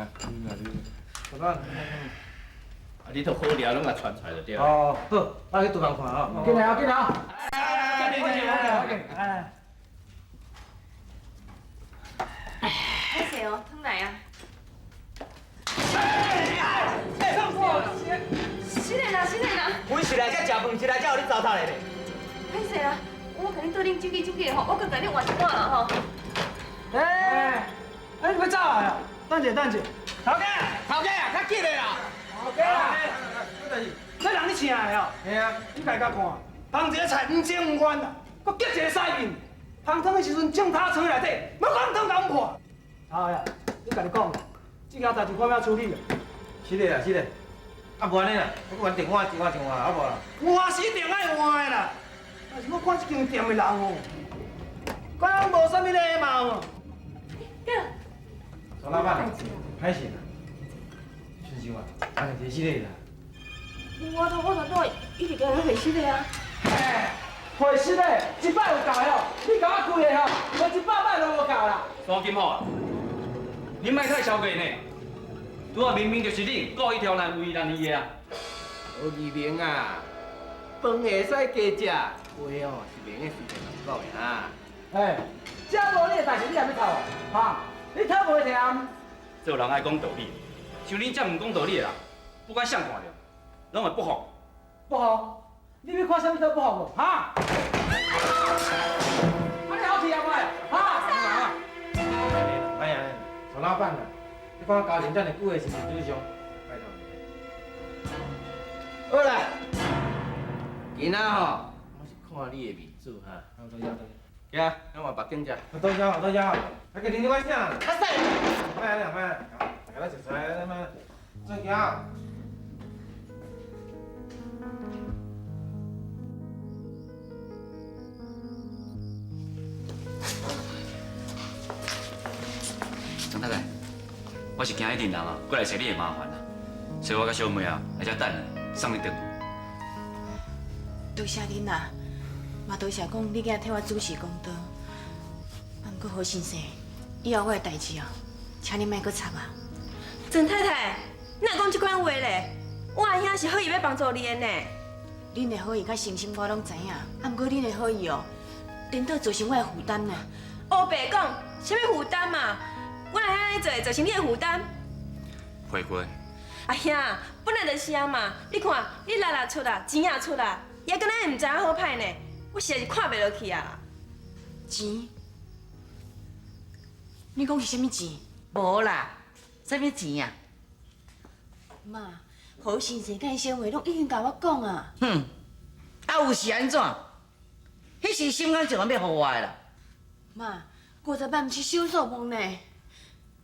啊，你啦你。老板。啊，你都好料，攏共傳出來就對。哦，好，我去廚房看哦。進來啊，進來啊。來來來來來。歹勢哦，湯來啊。是的啦，是的啦。阮是來遮食飯，是來遮予你糟蹋的咧。歹勢啦，我共你倒啉酒去酒去吼，我閣共你換一碗啦吼。哎，哎，你欲走啊？等者，等者。頭家，頭家啊，較緊的啦。頭家啊，啥代誌？這人你請的哦？嘿啊。你家己看，捧一个菜毋情毋願啦，閣激一个屎面。捧湯的時陣，種塔床內底，欲講湯共破。頭呀，你家己講，這件代誌我欲按怎處理啊？是的啦，是的。啊，無按呢啦，我閣原定換一換一換，好無啦？換是一定愛換的啦，但是我看這間店的人哦，敢若無啥物禮貌哦。哥，曹老闆，歹勢啦，親像啊，人是提失禮啦。我頭一直共你回失禮啊。哎，回失禮，一擺有夠哦，你共我開的吼，無100擺都無夠啦。蘇金虎啊，你莫太消極呢。拄仔明明就是你故意挑難為難伊的啊！何義明啊，飯會使加食，話哦是袂用隨便亂講的哈。哎，這無你的代誌，你也欲偷啊？哈，你偷無聽？做人愛講道理，像恁這毋講道理的人，不管啥看著，攏會不服。不服？你欲看啥物都不服無？哈？啊你好氣啊我？哈？哎呀，曹老闆啊！你看我交情遮爾久的是毋是對象？拜託你。好啦，今仔吼，我是看你的面子哈。多謝多謝。行，咱換別間食。多謝多謝。啊，今日你我請。較細。莫按呢，莫按呢，大家來食菜，咱們做行。張太太，我是驚你恁人啊，過來找你的麻煩啦，所以我佮小妹啊來遮等你，送你轉去。多謝恁啦，嘛多謝講你囝替我主持公道。啊，毋過何先生，以後我的代誌哦，請你莫閣插啊。鄭太太，你哪講這款話咧？我阿兄是好意欲幫助你的呢。恁的好意佮誠心我攏知影，啊，毋過恁的好意哦，顛倒造成我的負擔呢。烏白講，啥物負擔嘛？我阿兄按呢做會造成你的負擔。回過。阿兄，本來就是啊嘛，你看你力也出啦，錢也出啦，伊還敢若會毋知影好歹呢？我實在是看袂落去啊！錢？你講是啥物錢？無啦，啥物錢啊？媽，何先生佮伊小妹攏已經共我講啊。哼，啊有是按怎？彼是心肝一萬欲予我的啦。媽，50萬毋是小數目呢。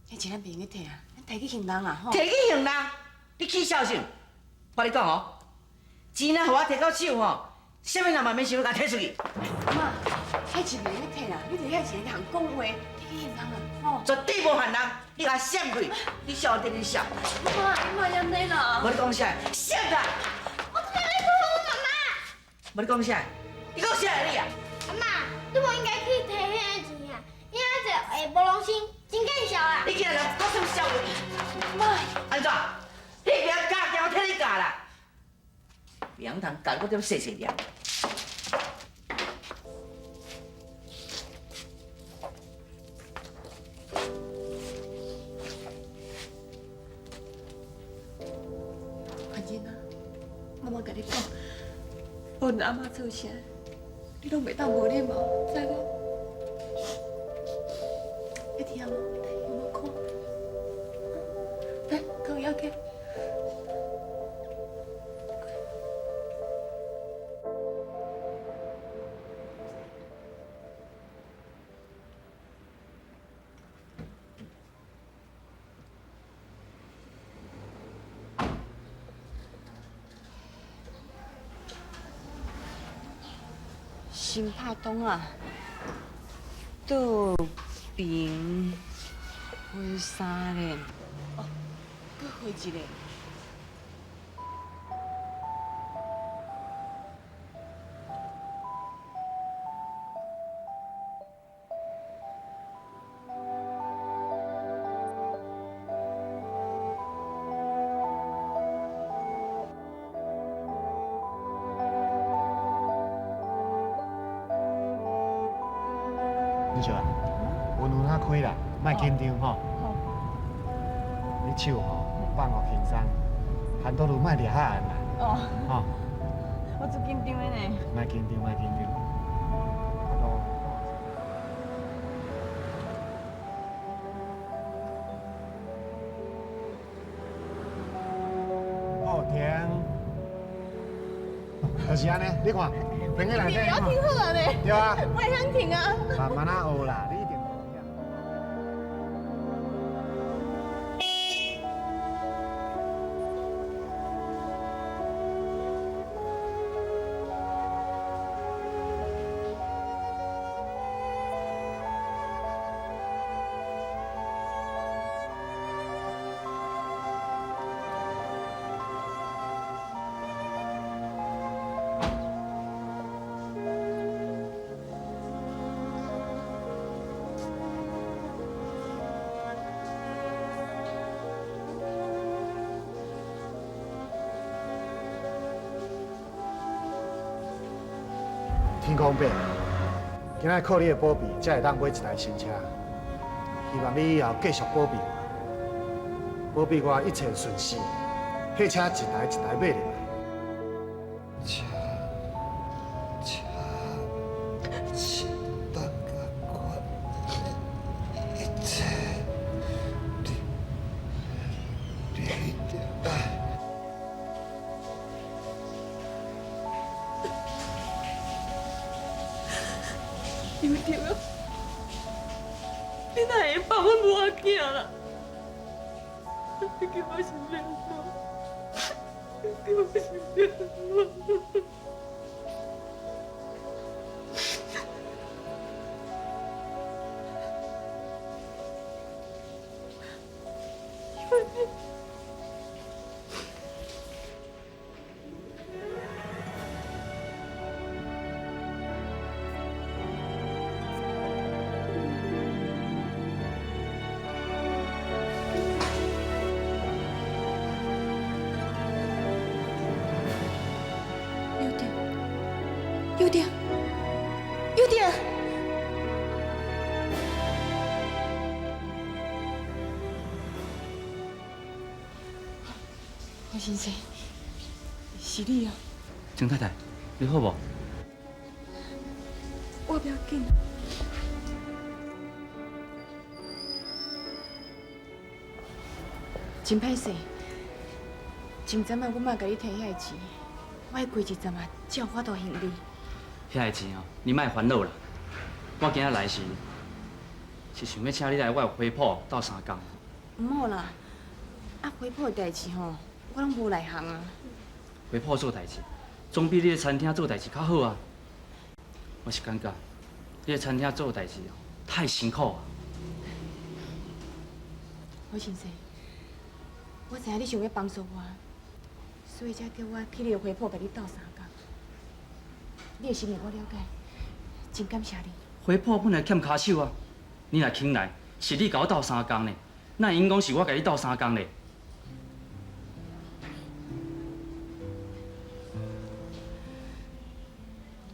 彼錢咱袂用閣提啊，咱提去還人啦吼。提去還人？你起痟啥？我共你講哦，錢若予我提到手吼，啥物人嘛免想欲共提出去。媽，彼錢袂用閣提啦，你佇遐錢通講話，提去還人啦吼。絕對無還人，你共我閃開！你痟我你痟。媽，你莫按呢啦。無你講啥？閃啦！我準備去我媽媽。無你講啥？你講啥你啊？阿嬤，你無應該去提彼个錢啊，你按呢做會無良心，真見笑啦！你今日講啥物笑話？媽，按怎？你袂曉教，驚我替你教啦？袂曉通教，我點細細念。環真啊，媽媽共你講，無論阿嬤做啥，你攏袂當無禮貌，知無？會聽無？來，媽媽看。來，靠腰去。新拍檔啊，倒平回三連，哦，閣回一個。你笑啊？温有哪开啦，莫紧张吼。好。你手吼放予轻松，牵倒路莫掠遐按啦。哦。吼。我足紧张的呢。莫紧张，莫紧张。好，停。就是按呢，你看，停喺内底。你要停好啊呢？对啊。我会晓停啊。慢慢仔学啦，你一定。天公伯，今仔靠你的保庇，才会当买一台新车。希望你以后继续保庇我，保庇我一切顺遂，货车一台一台买入来。车车是当我一切你你的爱。刘德啊，你哪会放阮母仔囝啦？你叫我是欲按怎？你叫我是欲按怎？有点，有点。何先生，是你啊！曾太太，你好无？我不要紧。真歹势，真早仔阮妈共你提遐个钱，我过一阵啊，才有法度还你。遐个钱哦，你莫烦恼啦。我今仔来是想欲请你来我的花圃斗相共。毋好啦，啊花圃的代志吼，我拢无内行啊。花圃做代志，总比你咧餐厅做代志较好啊。我是感觉，你咧餐厅做代志太辛苦啊。何先生，我知影你想欲帮助我，所以才叫我去你的花圃共你斗相共。你的心意我了解，真感谢你。花圃本来欠跤手啊，你若肯来，是你共我斗相共呢，哪会用讲是我共你斗相共咧？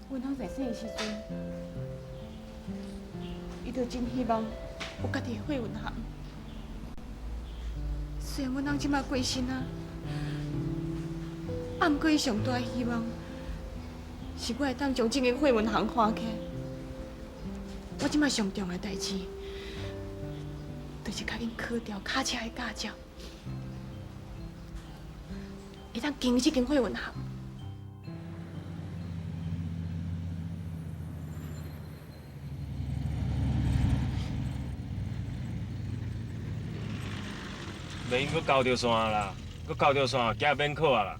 阮翁在生的时阵，伊就真希望有家己的货运行。虽然阮翁这马过身啊，啊，毋过伊上大的希望是我会当将这间货运行看起来。我这马上重要的代志，就是较紧考著卡车的驾照，会当经营这间货运行。袂用阁勾著线啦，阁勾著线，惊免考啊啦。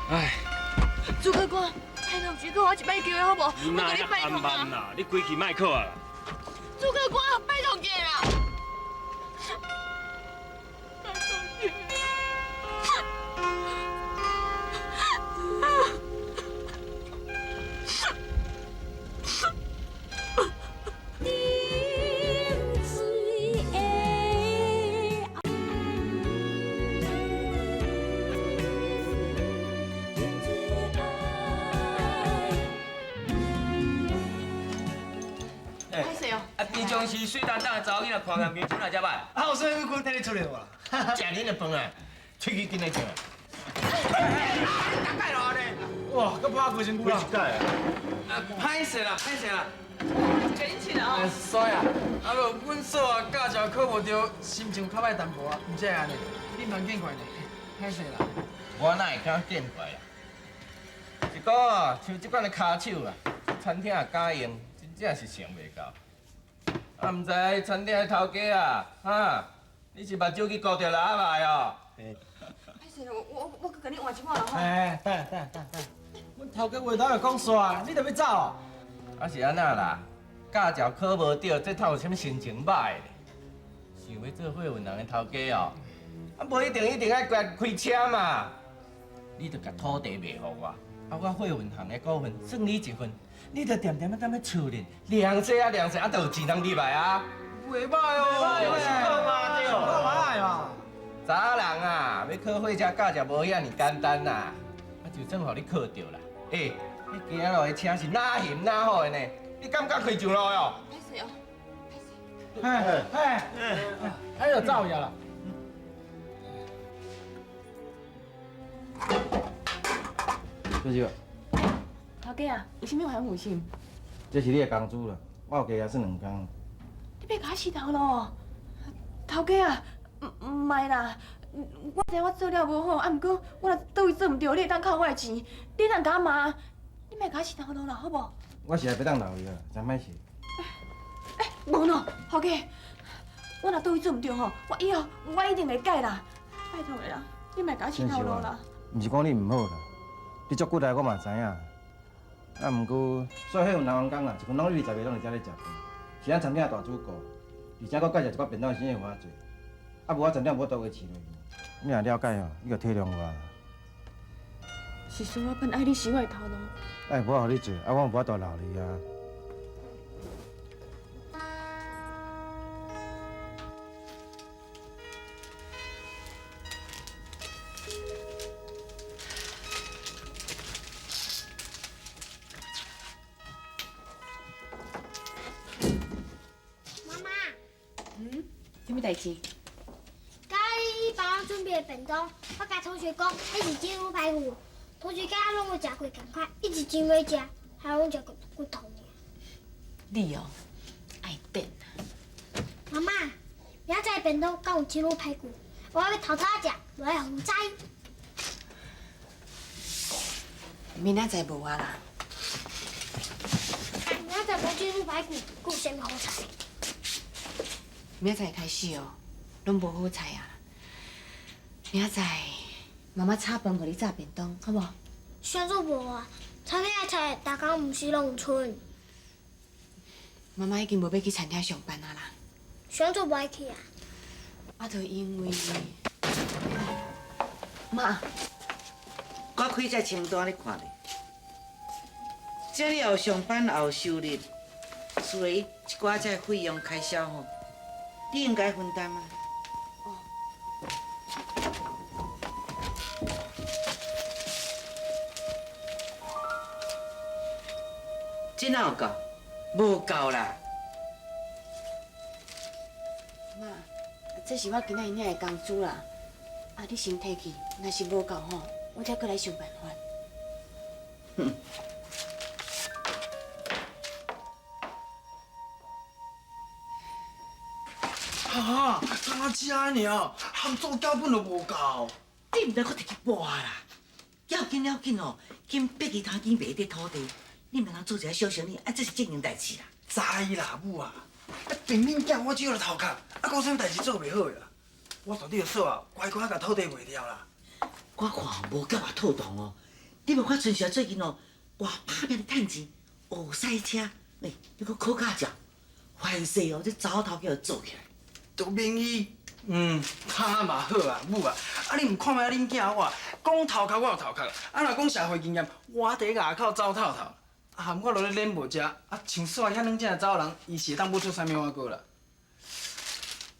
唉，主考官，天龙局我一摆机会好无？我共你拜托啊！啦，你规气莫考啊啦！主考官，拜托一下啦！拜托一下。水的常时水当当的查某囡仔看见面子哪遮歹？啊，有啥物阮替你出来无？食恁的饭啊，喙齿紧来食。大概咯呢？哇，阁拍规身躯啦！啊，歹势啦，歹势啦。真气啦！所以啊，啊无，阮嫂啊驾照考无著，心情较歹淡薄啊，毋才会按呢。你茫见怪呢，歹势啦。我哪会敢见怪啊？是讲啊，像这款的跤手啊，餐厅也敢用，真正是想袂到。啊，毋知餐厅的头家啊，哈，你是目睭去顾著人仔来哦？歹势，我阁共你换一碗啦吼。哎，等等等等，阮头家话头就讲煞，你著欲走哦？啊是按怎啦？驾照考无著，这透有啥物心情歹咧？想欲做货运人的头家哦，啊无一定一定爱家开车嘛。你著共土地卖予我，啊我货运行的股份算你一份，你著恬恬仔踮咧厝里，凉势啊凉势啊，就有钱通入来啊。袂歹哦，袂歹嘛对，歹嘛。查某人啊，欲考火车驾照无遐尔简单啦，啊就算予你考著啦，欸，彼行路的车是哪型哪好的呢？你敢敢开上路哦？歹势哦，哎哎哎，就走去啦。小姐，头家啊，有啥物烦恼是？这是你的工资啦，我有加也算两工。你欲共我死头路？头家啊，毋莫啦，我知我做了无好，啊，毋过我若佗位做毋对，你会当扣我的钱，你通共我骂，你莫共我死头路啦，好无？我是来欲当留伊啦，真歹势。欸，无喏，头家，我若佗位做毋对吼，我以后我一定会改啦，拜托的啦，你莫共我饲头路啦。毋是讲你毋好啦，你足骨力我嘛知影。啊，毋过所有货运人员工啊，一份拢20个拢伫遮咧食饭，是咱餐厅的大主顾，而且阁介绍一寡便当的生意予我做，啊，无我餐厅无法度维持落去。你若了解哦，你就体谅我。是孙老板爱你收我的头路。哎，无予你做，啊，我无法度留你啊。妈妈。嗯，啥物代志？今日帮我准备的便当，我共同学讲，彼是煎卤排骨。同学佮我拢无食过仝款，一直真欲食，还拢食过骨头尔。你哦，爱等。妈妈，明仔载便当敢有煎卤排骨？我欲偷偷食，无爱予人知。明仔载无啊啦。明仔载无煎卤排骨，阁有啥物好菜？明仔载开始哦，拢无好菜啊。明仔载。妈妈炒饭予你炸便当，好无？啥做无啊？餐厅的菜，逐工毋是拢有剩。妈妈已经无欲去餐厅上班啊啦。啥做无爱去啊？啊，就因为妈，我开这清单你看咧，这你有上班也有收入，所以一寡这费用开销吼，你应该分担啊。这哪有够？无够啦！妈，这是我今仔日领的工资啦。啊，你先提去，若是无够吼，我再阁来想办法。哼。哈，干焦尔，含做脚本都无够。你毋知阁提去跋啦？要紧要紧哦，紧逼伊头肩卖这土地。你毋通做一个小生意，啊，这是正经代志啦。知啦，母啊，啊，平敏囝我只有头壳，啊，阁有啥物代志做袂好的啦？我大弟嫂啊，乖乖共土地卖掉啦。我看无够啊妥当哦。你无看春霞最近哦，哇拍拼趁钱，学赛车，欸，你阁考驾照，凡事哦，这查某头家做起来。杜明义，嗯，他嘛好啊，母啊，啊你毋看觅恁囝我，讲头壳我有头壳，啊若讲社会经验，我伫外口走透透。啊，含我落咧练无食，啊，像煞遐两正查某人，伊是会当舞出啥物碗糕啦？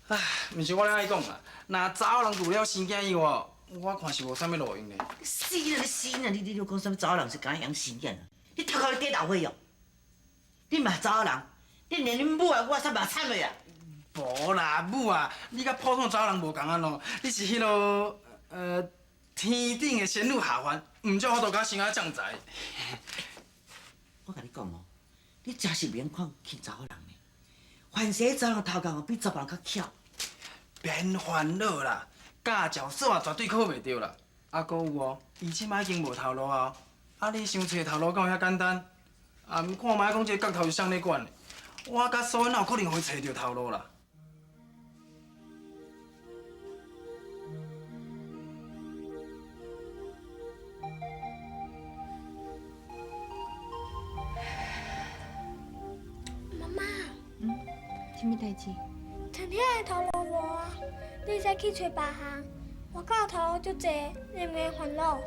唉，毋是我咧爱讲啦，若查某人除了生囝以外，我看是无啥物路用的。死啦！你死啦！你讲啥物查某人是敢晓生囝啊？你头壳咧底老火哦！你嘛查某人，你連恁母啊，我煞嘛慘的啊！無啦，母啊，你佮普通查某人無仝款咯，你是彼落天頂的仙女下凡，毋才有法度佮生啊將才。我共你講哦，你真是免看輕查某人呢，凡是查某人頭殼哦，比查某人較巧。免煩惱啦，駕照鎖啊絕對考袂著啦。啊，閣有哦，伊這擺已經無頭路啊。啊，你想揣頭路敢有遐簡單？啊，毋看覓講這个角頭是啥咧管的，我佮蘇哪有可能予伊揣著頭路啦？媽媽。嗯，啥物代誌？餐廳的頭路無啊，你會使去揣別項。外口頭路足濟，你毋免煩惱。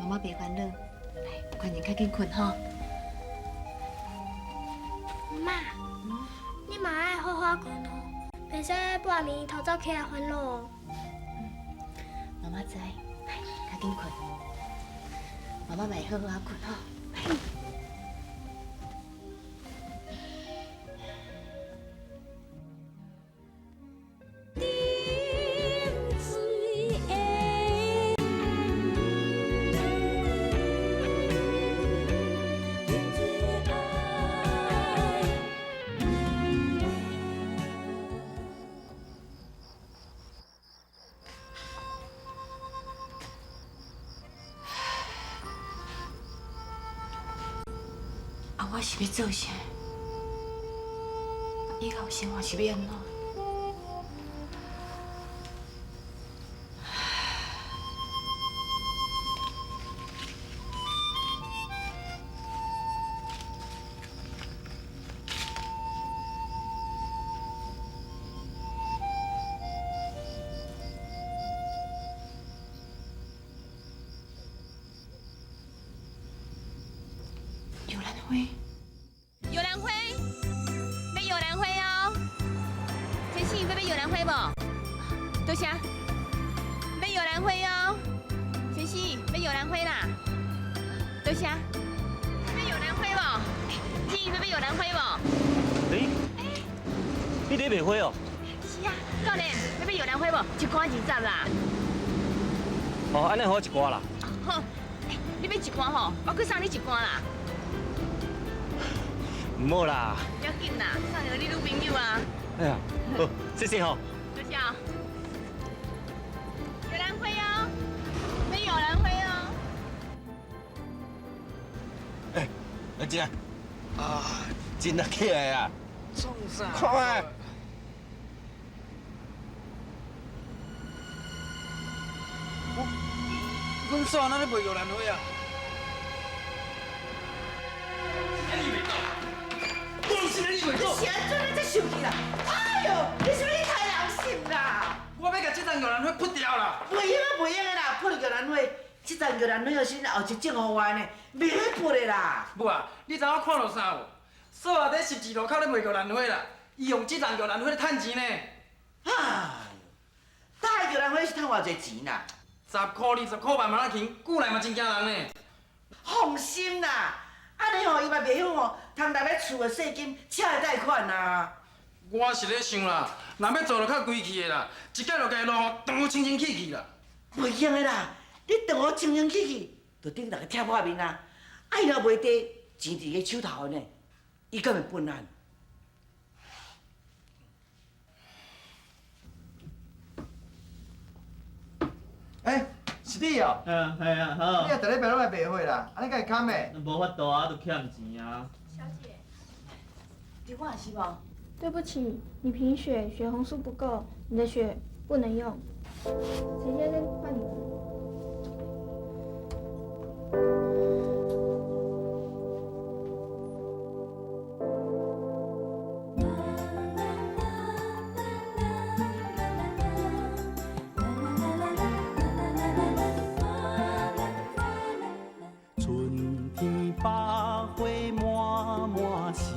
媽媽袂煩惱，來，趕緊較緊睏吼。媽媽，你嘛愛好好睏哦，袂使半暝偷走起來煩惱哦。媽媽知，來，較緊睏。媽媽嘛會好好仔睏吼。來。啊，我是欲做啥？以後生活是欲按怎？玉蘭花，玉蘭花，欲玉蘭花哦。先生，欲買玉蘭花無？多謝。欲玉蘭花哦。先生，欲玉蘭花啦。多謝。欲玉蘭花無？先生，欲買玉蘭花無？欸，你咧賣花哦？是啊，教練，欲買玉蘭花無？一罐20啦。哦，按呢予我一罐啦。好，你買一罐吼，我閣送你一罐啦。毋好啦。不要緊啦，送予你女朋友啊。哎呀，好，謝謝吼。多謝。玉蘭花哦，欲玉蘭花哦。欸，阿姐，啊，真啊起來啊！創啥？看覓。阮煞哪咧賣玉蘭花啊？你是按怎這生氣啦？哎喲，你是欲刣人心啦？我欲共這丛玉蘭花噗掉啦！袂用啊，袂用的啦，噗玉蘭花，這叢玉蘭花是恁後一種予我的呢，袂好噗的啦。母啊，你知影我看著啥無？煞佇十字路口咧賣玉蘭花啦，伊用這叢玉蘭花咧趁錢呢。哎喲，大玉蘭花是趁偌濟錢啦？10箍20箍慢慢仔還，久來嘛真驚人呢。放心啦，按呢吼，伊嘛袂曉吼，通來買厝的稅金、車的貸款啊。我是咧想啦，若欲做就較規氣的啦，一改就共伊路吼，當清清氣氣啦。袂用的啦，你當予清清氣氣，就等於逐家拆破面啊。啊，伊若袂綴，錢佇伊手頭呢，伊敢會分咱？欸，是你哦。嗯，係啊，好。你啊，逐禮拜攏來賣花啦，按呢敢會堪的？無法度啊，都欠錢啊。小姐，電話是無？對不起，你貧血，血紅素不夠，你的血不能用。陳先生，換你了。春天百花滿滿是，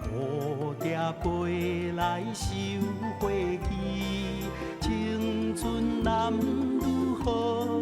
蝴蝶飛來收花期，青春男女好。